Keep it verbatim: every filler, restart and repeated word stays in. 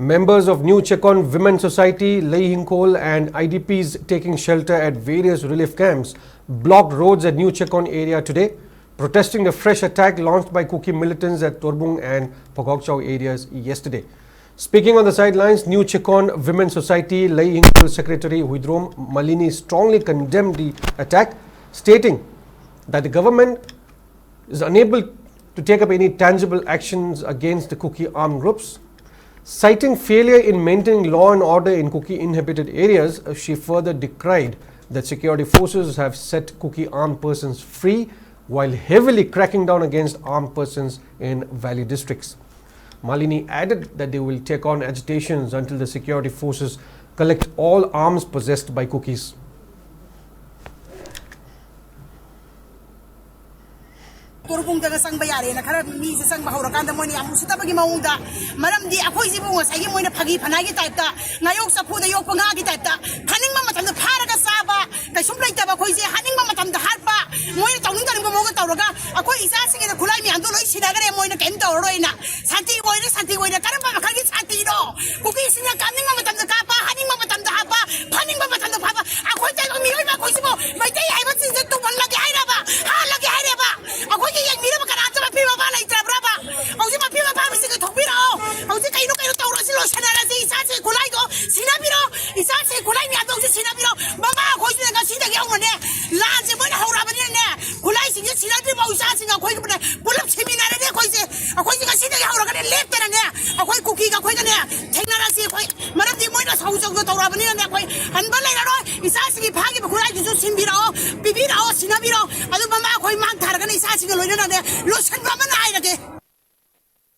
Members of New Chekon Women Society, Lei Hingkol, and I D Ps taking shelter at various relief camps blocked roads at New Chekon area today, protesting the fresh attack launched by Kuki militants at Torbung and Phagokchao areas yesterday. Speaking on the sidelines, New Chekon Women Society Lei Hingkol Secretary Huidrom Malini strongly condemned the attack, stating that the government is unable to take up any tangible actions against the Kuki armed groups. Citing failure in maintaining law and order in Kuki inhabited areas, she further decried that security forces have set Kuki armed persons free while heavily cracking down against armed persons in valley districts. Malini added that they will take on agitations until the security forces collect all arms possessed by Kukis. ꯀꯣꯔꯕꯨꯡꯗꯒ ꯆꯪꯕ ꯌꯥꯔꯦꯅ ꯈꯔ ꯃꯤꯁꯦ ꯆꯪꯕ ꯍꯧꯔꯀꯥꯟꯗ ꯃꯣꯏꯅ ꯌꯥꯝ ꯎꯁꯤꯠꯇꯕꯒꯤ ꯃꯑꯣꯡꯗ, ꯃꯔꯝꯗꯤ ꯑꯩꯈꯣꯏꯁꯤꯕꯨ ꯉꯁꯥꯏꯒꯤ ꯃꯣꯏꯅ ꯐꯥꯒꯤ ꯐꯅꯥꯏꯒꯤ ꯇꯥꯏꯞꯇ, ꯉꯥꯌꯣꯛ ꯆꯐꯨꯗ ꯌꯣꯛꯄ ꯉꯥꯒꯤ ꯇꯥꯏꯞꯇ, ꯐꯥꯅꯤꯡꯕ ꯃꯇꯝꯗ ꯐꯥꯔꯒ ꯆꯥꯕ, ꯀꯩꯁꯨꯝ ꯂꯩꯇꯕ ꯑꯩꯈꯣꯏꯁꯦ ꯍꯥꯠꯅꯤꯡꯕ ꯃꯇꯝꯗ ꯍꯥꯠꯄ, ꯃꯣꯏꯅ ꯇꯧꯅꯤꯡ ꯇꯧꯅꯤꯡꯕ ꯃꯑꯣꯡꯗ ꯇꯧꯔꯒ ꯑꯩꯈꯣꯏ ꯏꯆꯥꯁꯤꯡꯒꯤꯗ ꯈꯨꯠꯂꯥꯏ ꯃꯌꯥꯝꯗꯣ ꯂꯣꯏ ꯁꯤꯟꯅꯈ꯭ꯔꯦ, ꯃꯣꯏꯅ ꯀꯩꯝ ꯇꯧꯔꯔꯣꯏꯅ꯫ ꯁꯥꯟꯇꯤ ꯑꯣꯏꯔꯦ, ꯁꯥꯟꯇꯤ ꯑꯣꯏꯔꯦ꯫ ꯀꯔꯝꯕ ꯃꯈꯜꯒꯤ ꯁꯥꯟꯇꯤꯅꯣ? ꯀꯨꯀꯤꯁꯤꯡꯅ ꯀꯥꯞꯅꯤꯡꯕ ꯃꯇꯝꯗ ꯀꯥꯞꯄ, ꯍꯥꯠꯅꯤꯡꯕ ꯃꯇꯝꯗ ꯍꯥꯠꯄ, ꯐꯥꯅꯤꯡꯕ ꯃꯇꯝꯗ ꯐꯥꯕ꯫ ꯑꯩꯈꯣꯏ ꯇꯥꯏꯕꯪ ꯃꯤꯑꯣꯏꯕ ꯑꯩꯈꯣꯏꯁꯤꯕꯨ ꯃꯩꯇꯩ ꯍꯥꯏꯕꯁꯤꯡꯁꯦ ꯇꯨꯝꯍꯜꯂꯒꯦ ꯍꯥꯏꯔꯕ? ꯍꯥꯠꯂꯒꯦ ꯍꯥꯏꯔꯕ? ꯑꯩꯈꯣꯏꯒꯤ ꯌꯦꯡꯕꯤꯅꯕ ꯀꯅꯥꯝꯇ ꯃꯄꯤ ꯃꯄꯥ ꯂꯩꯇ꯭ꯔꯕ꯭ꯔꯕ? ꯍꯧꯖꯤꯛ ꯃꯄꯤ ꯃꯄꯥꯁꯤꯡꯒ ꯊꯣꯛꯄꯤꯔꯛꯑꯣ꯫ ꯍꯧꯖꯤꯛ ꯀꯩꯅꯣ ꯀꯩꯅꯣ ꯇꯧꯔꯁꯤ, ꯂꯣꯏꯁꯟꯅꯔꯁꯤ꯫ ꯏꯆꯥꯁꯦ ꯈꯨꯠꯂꯥꯏꯗꯣ ꯁꯤꯟꯅꯕꯤꯔꯣ꯫ ꯏꯆꯥꯁꯦ ꯈꯨꯠꯂꯥꯏ ꯃꯌꯥꯝꯗꯣ ꯍꯧꯖꯤꯛ ꯁꯤꯟꯅꯕꯤꯔꯣ꯫ ꯃꯃꯥ ꯑꯩꯈꯣꯏꯁꯤꯅ ꯉꯁꯤꯗꯒꯤ ꯍꯧꯅꯅꯦ, ꯂꯥꯟꯁꯦ ꯃꯣꯏꯅ ꯍꯧꯔꯛꯑꯕꯅꯤꯅꯅꯦ, ꯈꯨꯠꯂꯥꯏꯁꯤꯡꯁꯦ ꯁꯤꯟꯅꯗ꯭ꯔꯤꯐꯥꯎ ꯏꯆꯥꯁꯤꯡ ꯑꯩꯈꯣꯏꯒꯤꯕꯨꯅꯦ ꯄꯨꯂꯞ ꯁꯤꯃꯤꯟꯅꯔꯅꯤ꯫ ꯑꯩꯈꯣꯏꯁꯦ, ꯑꯩꯈꯣꯏꯁꯦ ꯉꯁꯤꯗꯒꯤ ꯍꯧꯔꯒꯅꯦ ꯂꯦꯞꯇꯅꯅꯦ, ꯑꯩꯈꯣꯏ ꯀꯨꯀꯤꯒ ꯑꯩꯈꯣꯏꯒꯅꯦ ꯊꯦꯡꯅꯔꯁꯤ꯫ ꯑꯩꯈꯣꯏ ꯃꯔꯝꯗꯤ ꯃꯣꯏꯅ ꯁꯧ ꯁꯧꯗ ꯇꯧꯔꯛꯑꯕꯅꯤꯅꯅꯦ, ꯑꯩꯈꯣꯏ ꯍꯟꯕ ꯂꯩꯔꯔꯣꯏ꯫ ꯏꯆꯥꯁꯤꯡꯒꯤ ꯐꯥꯈꯤꯕ ꯈꯨꯠꯂꯥꯏꯗꯨꯁꯨ ꯁꯤꯟꯕꯤꯔꯛꯑꯣ, ꯄꯤꯕꯤꯔꯛꯑꯣ, ꯁꯤꯟꯅꯕꯤꯔꯛꯑꯣ꯫ ꯑꯗꯨ ꯃꯃꯥ ꯑꯩꯈꯣꯏ ꯃꯥꯡ ꯊꯥꯔꯒꯅ ꯏꯆꯥꯁꯤꯡꯒ ꯂꯣꯏꯅꯅꯅꯦ ꯂꯣꯏꯁꯤꯟꯕ ꯑꯃ ꯅꯥꯏꯔꯒꯦ꯫